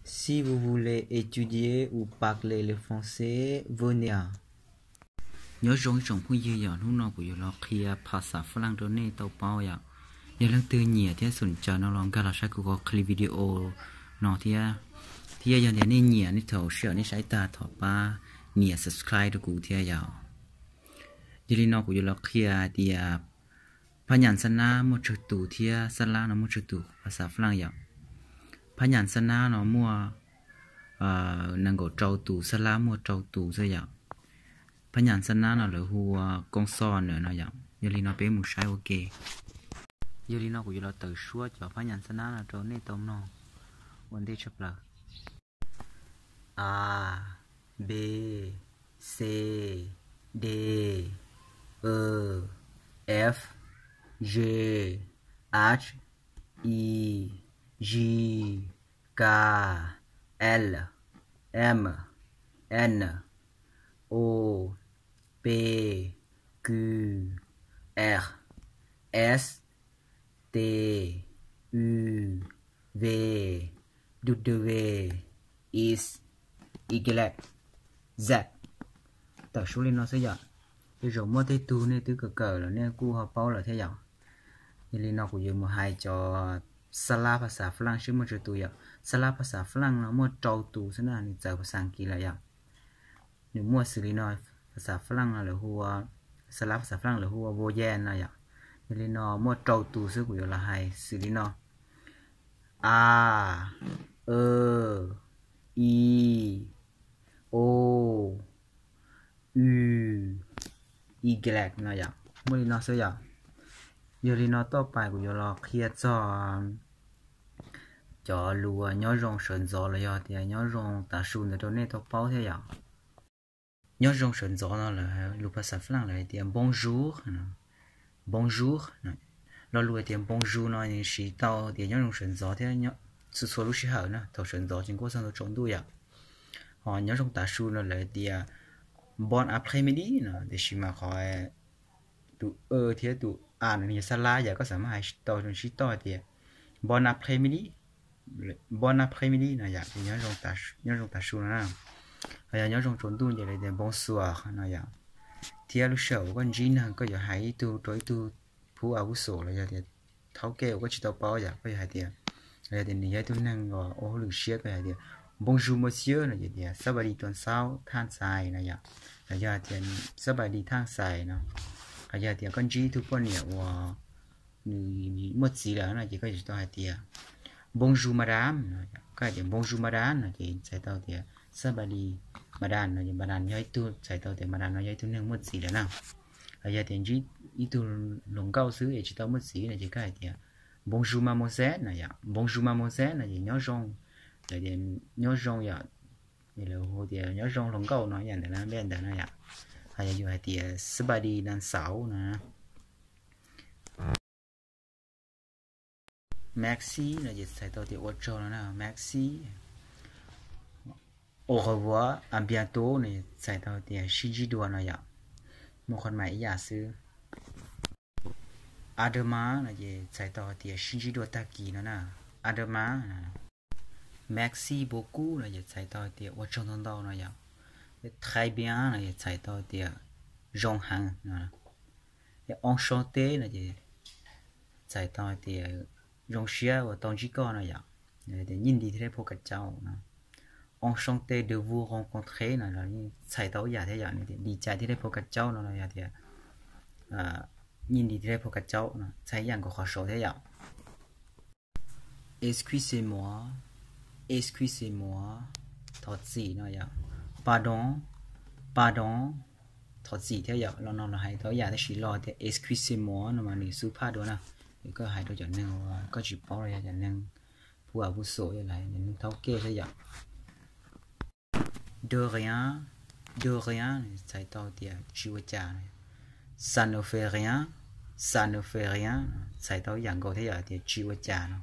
Si vous voulez étudier ou parler le français, venez à. Nyob zoo ib tsoom phooj ywg yom, hnub no kuv yuav los qhia phas xas Fab Laj rau nej tau paub yom. Yog leej twg nyiam thiab xom caw no los nkag los saib kuv qhov clip video no thiab. Thiab yog tias nej nyiam nej thaum sij hawm nej saib tag thov pab nias subscribe rau kuv thiab yom. Yog li no kuv yuav los qhia tias phab nyas xab nab muaj tsawg tus thiab xab lab no muaj tsawg tus phas xas Fab Laj yom. Phab nyas xab nab no muaj nees nkaum rau tus, xab lab muaj rau tus xwb yom. Phab nyas xab nab no lawv hu ua koob xoj na no yom. Yog li no peb mus saib ua ke. Yog li no kuv yuav los tawm suab cov phab nyas xab nab no rau nej tau mloog ua ntej tshaj plaws. A, B, C, D, E, F, G, H, I, J, K, L, M, N, O, P, Q, R, S, T, U, V, W, X, Y, Z. Tawm suab li no xwb yom. Tej zaum muaj tej tug nej twb kawm kawm los nej kuj ho paub lawm thiab yom. Yog li no kuv yuav mus hais cov xab lab phas xas Fab Laj seb muaj tsawg tus yom. Xab lab phas xas Fab Laj no muaj rau tus xwb na, nws txawv phas xas Askiv lawm yom. Nws muaj xws li no, phas xas Fab Laj no lawv hu ua, xab lab phas xas Fab Laj lawv hu ua voyelle no yom. Yog li no muaj rau tus xwb, kuv yuav los hais xws li no: A, E, I, O, U, Y no yom. Muaj li no xwb yom. Yog li no toj pais kuv yuav los qhia txog cov lus nyob zoo sawv ntxov los yog tias nyob zoo tav su ntawd rau nej tau paub thiab yom. Nyob zoo sawv ntxov no lawv lus phas xas Fab Laj lawv hais tias bonjour, bonjour. Lo lus hais tias bonjour no nws siv tau tias nyob zoo sawv ntxov thiab txhua txhua lub sij hawm na, thaum sawv ntxov ces nkaus txog ntua tsaus ntuj yom. Ho nyob zoo tav su no lawv tias bon après-midi no, tiam sis mas qhov tus e thiab tus a no nws yog xab lab yom, koj xav mas hais tau zoo sib toj hais tias bon après-midi, bon après-midi no yom, ces nyob zoo tav su no na. Ho yog nyob zoo tsaus ntuj ces lawv tias bonsoir no yom. Thiab lub sij hawm uas koj ntsib neeg koj yuav hais ib tug rau ib tug phub a vub xum los yog tias thaub kej uas koj tsis tau paub yom, koj yuav hais tias, los yog tias nws yog ib tug neeg uas ua hauj lwm siab koj yuav hais tias bonjour monsieur no ces tias sawb pas dis tuam xaub thaj xais no yom. Los yog tias sawb pas dis thaj xais no. Los yog tias koj ntsib ib tug poj niam uas nws muaj txiv lawm no ces koj yuav tsum tau hais tias bonjour madame no. Koj hais tias bonjour madame no ces txhais tau tias sawb pas dis madame no ces madame yog ib tug, txhais tau tias madame no yog ib tug neeg muaj txiv lawm na. Los yog tias ntsib ib tug hluas nkauj xwb es tsis tau muaj txiv no ces koj hais tias bonjour mademoiselle no yom. Bonjour mademoiselle no ces nyob zoo, nyob zoo yom. Lawv hu tias nyob zoo hluas nkauj no yam ntawd na, ntawd na yom. Ho yog yus hais tias sawb pas dis nam xauv no. Merci no ces txhais tau tias ua tsaug no na, merci. Au revoir, à bientôt no txhais tau tias sib ntsib dua no yom. Muaj qhov mas ib yam xwb. À demain no ces txhais tau tias sib ntsib dua tag kis no na. À demain. Merci beaucoup no ces txhais tau tias ua tsaug ntau ntau no yom. Très bien no ces txhais tau tias zoo heev no. Enchanté no ces txhais tau tias zoo siab uas tau ntsib koj no yom. Tias ยินดีที่ได้พบกับเจ้า no. Enchanté de vous rencontrer no los yeej txhais tau ib yam thiab yom, tias ดีใจที่ได้พบกับเจ้า no los yog tias ยินดีที่ได้พบกับเจ้า no txhais ib yam nkaus qhov saud thiab yom. Excusez-moi, excusez-moi, thov txim no yom. Pardon, pardon, thov txim thiab yom. Los no los hais tau ib yam tab sis los tias excusez-moi no mas nws xub phaj dua na. Es koj hais rau cov neeg uas koj tsis paub los yog cov neeg phub a vub xum, yog cov neeg thaub kej thiab yom. De rien, de rien txhais tau tias tsis ua cas. Ça ne fait rien, ça ne fait rien txhais tau ib yam nkaus thiab yom, tias tsis ua cas no.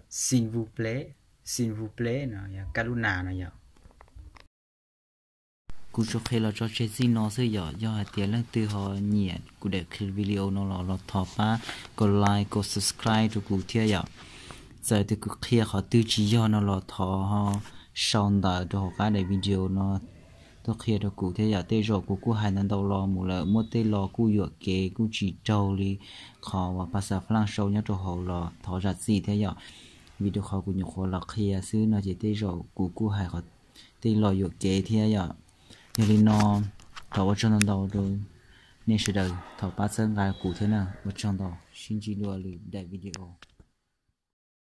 S'il vous plaît, s'il vous plaît no yog กรุณา no yom. Kuv tsuas qhia los tso tseg txij no xwb yom. Yog hais tias leej twg ho nyiam kuv daim video no los los thov pab kom like kom subscribe rau kuv thiab yom. Txawm tias kuv qhia qhov twg tsis yog no los thov ho sau ntawv rau hauv qab daim video no tuaj qhia rau kuv thiab yom. Tej zaum kuv kuj hais ntau ntau los mus lawm, muaj tej lo kuj yuam kev kuj tsis raug li qhov uas phas xas Fab Laj sau nyob rau hauv los thov zam txim thiab yom. Vim rau qhov kuv nyuam qhuav los qhia xwb no ces tej zaum kuv kuj hais qhov tej lo yuam kev thiab yom. Yog li no, thov ua tsaug ntau ntau rau nej sawv daws, thov pab txhawb nqa kuv thiab na. Ua tsaug ntau, sib ntsib dua lwm daim video.